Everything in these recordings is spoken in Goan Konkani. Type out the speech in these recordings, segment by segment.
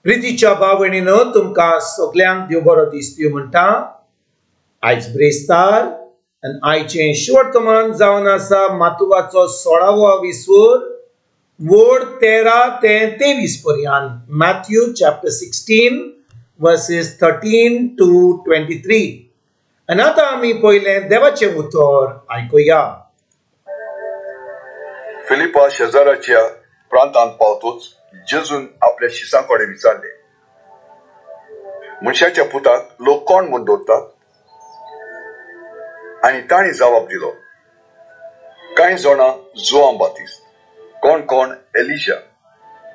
प्रितीच्या भाव भयणीनो, तुमकां सगल्यांक देव बरो दीस दिवं म्हणटा। आयज ब्रेस्तार आनी आयचें शिवर्तमान जावन आसा मातुवाचो 16वो विसवर वोड 13 ते 23 पर्यंत, मॅथ्यू चॅप्टर 16 वर्सेस 13 to 23। आनी आतां आमी पयलें देवाचें उतर आयकुया। फिलिपा शेजाराच्या प्रांतांत पावतोच जेजून आपल्या शिसां कडेन विचारले, मनशाच्या पुताक लोक कोण म्हूण दवरतात? आनी तांणी जबाब दिलो, कांय जाणां जुआंव बातिस्त, कोण कोण एलिशा,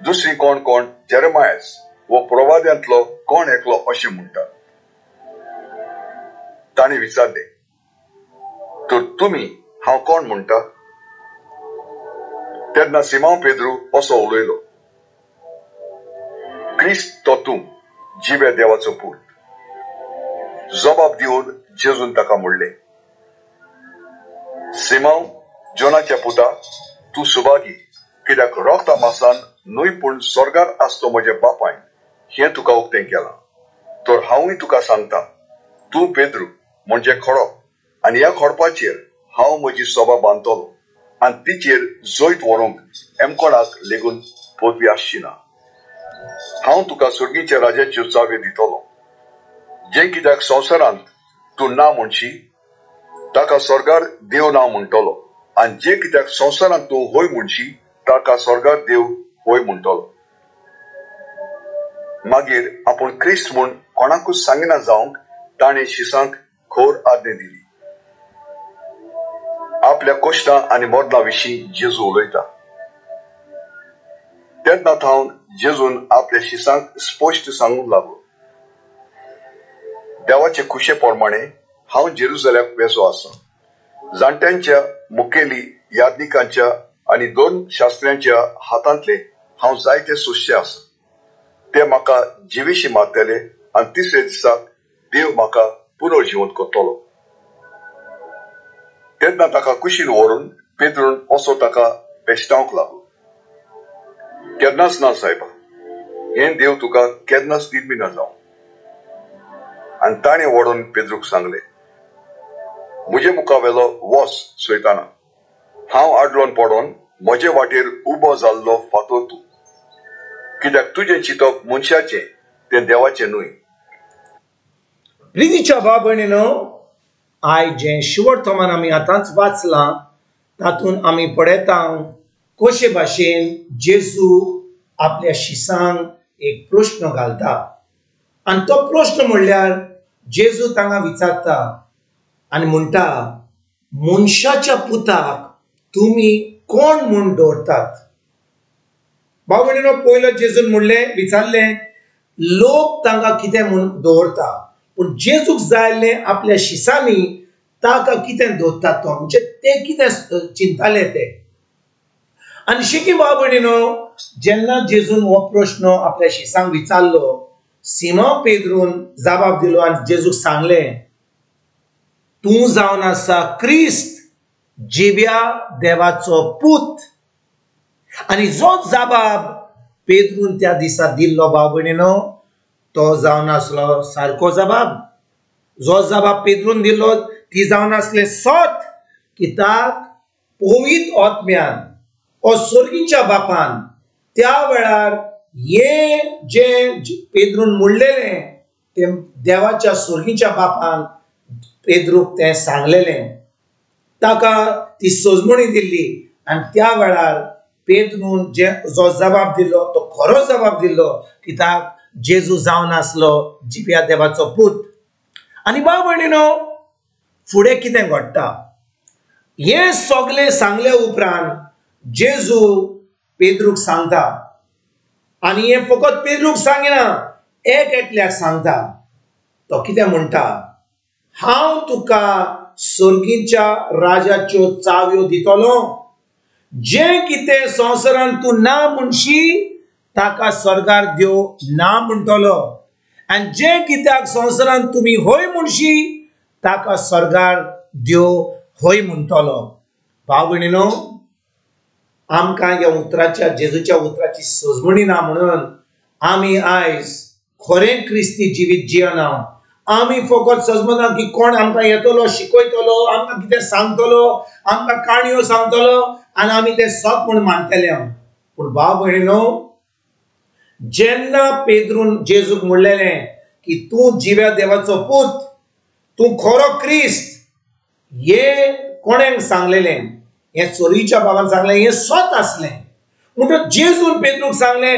दुसरी कोण कोण जेरेमायस वो प्रवाद्यांतलो कोण एकलो अशें म्हणटात। तांणी विचारले, तर तुमी हांव कोण म्हणटा? तेन्ना सिमांव पेद्रू असो उलयलो, क्रिस्त तो तूं, जिव्या देवाचो पूत। जबाब दिवन जेजून ताका म्हणलें, सिमांव जोनाच्या पुता, तूं सुभागी, कित्याक रोगता मासान न्हय पूण स्वर्गार आसतो म्हज्या बापायन हें तुका उक्तें केलां। तर हांवूय तुका सांगता, तूं पेद्रू म्हणजे खडप, आनी ह्या खडपाचेर हांव म्हजी सभा बांदतलो आनी तिचेर जैत व्हरूंक एमकोणाक लेगून पदवी आसची ना। हांव तुका सुर्गीच्या राजाच्यो चाव्यो दितलो। जें कित्याक संवसारांत तूं ना म्हणशी ताका स्वर्गार देव ना म्हणटलो, आनी जें कित्याक संवसारांत तूं होय म्हणशी ताका स्वर्गार देव होय म्हणटलो। मागीर आपूण क्रिस्त म्हूण कोणाकूच सांगिना जावंक ताणें शिसांक खोर आज्ञा दिली। आपल्या कश्टां आनी मरणा विशीं जेजू उलयता। तेन्ना थावन जेजून आपल्या शिसांक स्पश्ट सांगूंक लागलो, देवाचे खुशे प्रमाणे हांव जेरुजल्याक वेसो आसा। जाणट्यांच्या, मुखेली याज्ञिकांच्या आनी दोन शास्त्र्यांच्या हातांतले हांव जायते सोंसचे आसा। ते म्हाका जिविशी मारतले आनी तिसरे दिसाक देव म्हाका पुनर्जिवंत करतलो। तेन्ना ताका कुशीन व्हरून पेद्रून असो ताका पेश्टावंक लागलो, केन्नाच ना सायबा, हें देव तुका केन्नाच दिना जावं। आनी ताणें व्हडून पेद्रूक सांगलें, म्हजे मुखावेलो वस सैताना, हांव आडलोन पडोन म्हजे वाटेर उबो जाल्लो फातोर तूं, कित्याक तुजें चिंतप मनशाचें तें देवाचें न्हय। प्रितीच्या भाव भयणीनो, आयज जें शिवर्तमान आमी आतांच वाचलां तातूंत आमी पळयता कशे भाशेन जेजू आपल्या शिसांक एक प्रश्न घालता, आनी तो प्रश्न म्हणल्यार जेजू तांकां विचारता आनी म्हणटा, मनशाच्या पुताक तुमी कोण म्हूण दवरतात? भाव भयणीनो, पयलो जेजून म्हणलें, विचारलें लोक तांकां कितें म्हूण दवरता, पूण जेजूक जाय आसलें आपल्या शिसांनी ताका कितें दवरतात तो, म्हणजे ते कितें चिंताले ते। आनी शिकी भाव भयणीनो, जेन्ना जेजून हो प्रश्न आपल्या शिसांक विचारलो, सिमांव पेद्रून जबाब दिलो आनी जेजूक सांगलें, तूं जावन आसा क्रिस्त, जिव्या देवाचो पूत। आनी जो जबाब पेद्रून त्या दिसा दिल्लो भाव भयणीनो, तो जावन आसलो सारको जबाब। जो जबाब पेद्रून दिल्लो ती जावन आसलें सत, कित्याक पवित्र आत्म्यान ओ स्वर्गीच्या बापान त्या वेळार हे जे पेद्रून म्हणलेलें तें देवाच्या स्वर्गीच्या बापान पेद्रूक तें सांगलेलें, ताका ती सजमणी दिल्ली। आनी त्या वेळार पेद्रून जे जो जबाब दिल्लो तो खरो जबाब दिल्लो, कित्याक जेजू जावन आसलो जिव्या देवाचो पूत। आनी भाव भयणीनो, फुडें कितें घडटा हें सगलें सांगले उपरांत जेजू पेद्रूक सांगता, आनी हें फकत पेद्रूक सांगिना, एक एकल्याक सांगता। तो कितें म्हणटा, हांव तुका स्वर्गीच्या राजाच्यो चाव्यो दितलो, जें कितें संवसारांत तूं ना म्हणशी ताका स्वर्गार देव ना म्हणटलो, आनी जें कित्याक संवसारांत तुमी हय म्हणशी ताका स्वर्गार देव हय म्हणटलो। भाव भयणीनो, आमकां ह्या उतराच्या जेजूच्या उतराची सजमणी ना म्हणून आमी आयज खरें क्रिस्ती जिवीत जियेना। आमी फकत सजमना की कोण आमकां येतलो, शिकयतलो, आमकां कितें सांगतलो, आमकां काणयो सांगतलो आनी आमी तें सत म्हूण मानतले। पूण भाव भयणीनो, जेन्ना पेद्रून जेजूक म्हणलेलें की तूं जिव्या देवाचो पूत, तूं खरो क्रिस्त, हें कोणें सांगलेलें? हें चोरीच्या बाबान सांगलें, हें सत आसलें। म्हणटच जेजून पेद्रूक सांगलें,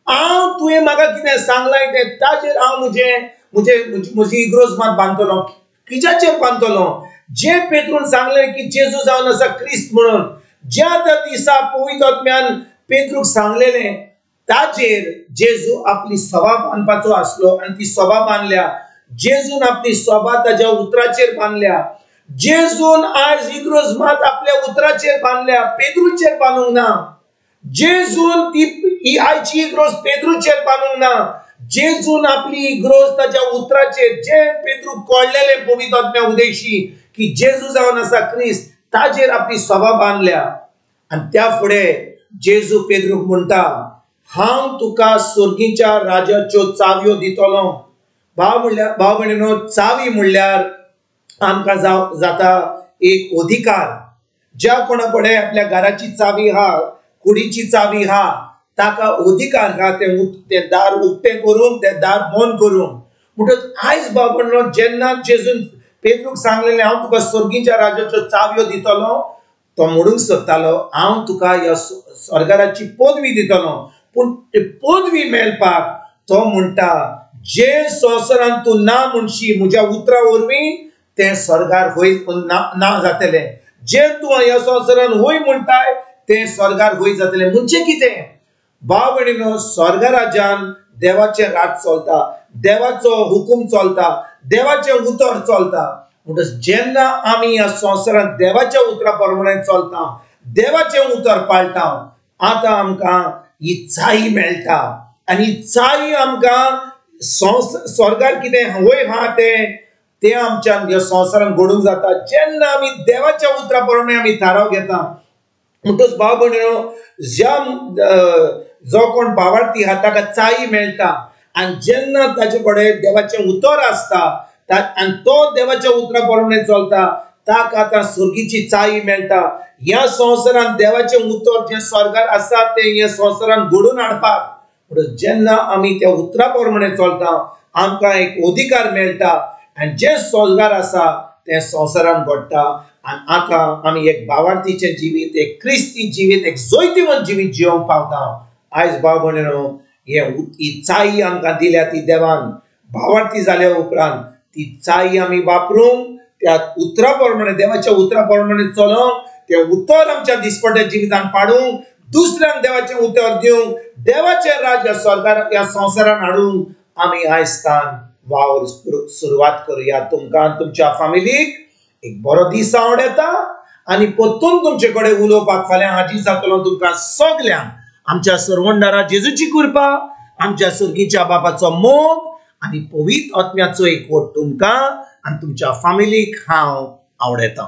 हांव तुवें म्हाका कितें सांगलां तें ताजेर हांव म्हजें म्हजे म्हजी इग्रोज मात बांदतलो। कित्याचेर बांदतलो? जें पेद्रून सांगलें की जेजू जावन आसा क्रिस्त म्हणून, ज्या त्या दिसा पवित्र आत्म्यान पेद्रूक सांगलेलें ताजेर जेजू आपली सभा बांदपाचो आसलो आनी ती सभा बांदल्या। जेजून आपली सभा ताज्या उतराचेर बांदल्या। जेजून आयज इग्रोज मात आपल्या उतराचेर बांदल्या, पेद्रूचेर बांदूंक ना। जेजून ती ही आयची इग्रोज पेद्रूचेर बांदूंक ना। जेजून आपली इग्रोज ताज्या उतराचेर, जे पेद्रूक कळलेलें पवित्र आत्म्या उदेशी की जेजू जावन आसा क्रिस्त, ताजेर आपली सभा बांदल्या। आनी त्या फुडें जेजू पेद्रूक म्हणटा, हांव तुका स्वर्गीच्या राजाच्यो चावयो दितलो। भाव म्हणल्यार, भाव भयणीनो, चावी म्हणल्यार आमकां जाता एक अधिकार। ज्या कोणा कडेन आपल्या घराची चावी आहा, कुडीची चावी आहा, ताका अधिकार आहा तें दार उक्तें करूंक, तें दार बंद करूंक। म्हणटच आयज भाव भयणीनो, जेन्ना जेजून पेद्रूक सांगलेलें हांव तुका स्वर्गीच्या राजाच्यो चावयो दितलो, तो म्हणूंक सोदतालो हांव तुका ह्या स्वर्गाची पदवी दितलो। पूण ती पदवी मेळपाक तो म्हणटा, जे संवसारांत तूं ना म्हणशी म्हज्या उतरा वरवीं, तें स्वर्गार होय ना जातलें। जे तूं ह्या संवसारांत होय म्हणटाय तें स्वर्गार होय जातलें। म्हणजे कितें भाव भयणीनो, स्वर्ग राज्यान देवाचें राज चलता, देवाचो हुकूम चलता, देवाचें उतर चलता। म्हणटच जेन्ना आमी ह्या संवसारांत देवाच्या उतरा प्रमाणे चलता, देवाचें उतर पाळटा, आतां आमकां ही चाई मेळटा आनी ही चाई आमकां स्वर्गार कितें वय आहा तें आमच्यान ह्या संवसारांत घडूंक जाता जेन्ना आमी देवाच्या उतरा प्रमाणे आमी थाराव घेता। म्हणटच भाव भयणीनो, ज्या जो कोण भावार्थी आहा ताका चाई मेळटा आनी जेन्ना ताचे कडेन देवाचें उतर आसता आनी तो देवाच्या उतरा प्रमाणे चलता, ताका आतां स्वर्गीची चाई मेळटा। ह्या संवसारांत देवाचें उतर जें स्वर्गार आसा तें ह्या संवसारांत घडोवन हाडपाक, म्हणून जेन्ना आमी त्या उतरा प्रमाणे चलता आमकां एक अधिकार मेळटा आनी जें स्वर्गार आसा तें संवसारांत घडटा। आनी आतां आमी एक भावार्थीचें जिवीत, एक क्रिस्ती जिवीत, एक जैतिवंत जिवीत जिवंक पावता। आयज भाव भयणीनो, ही चाई आमकां दिल्या ती देवान। भावार्थी जाल्या उपरांत ती चाई आमी वापरूंक, त्या उतरा प्रमाणे, देवाच्या उतरा प्रमाणे चलोवंक, तें उतर आमच्या दिसपट्ट्या जिवितान पाडूंक, दुसऱ्यांक देवाचें उतर दिवंक, देवाचें राज्य स्वर्गार ह्या संवसारान हाडूंक आमी आयज तान वावर सुरवात करुया। तुमकां तुमच्या फामिलीक एक बरो दीस आवडटा आनी परतून तुमचे कडेन उलोवपाक फाल्यां हाजीर जातलो। तुमकां सगल्यांक आमच्या सरवंडारा जेजूची कृपा, आमच्या स्वर्गीच्या बापाचो मोग आनी पवित्र आत्म्याचो एकवट तुमकां आनी तुमच्या फामिलीक हांव आवडटा।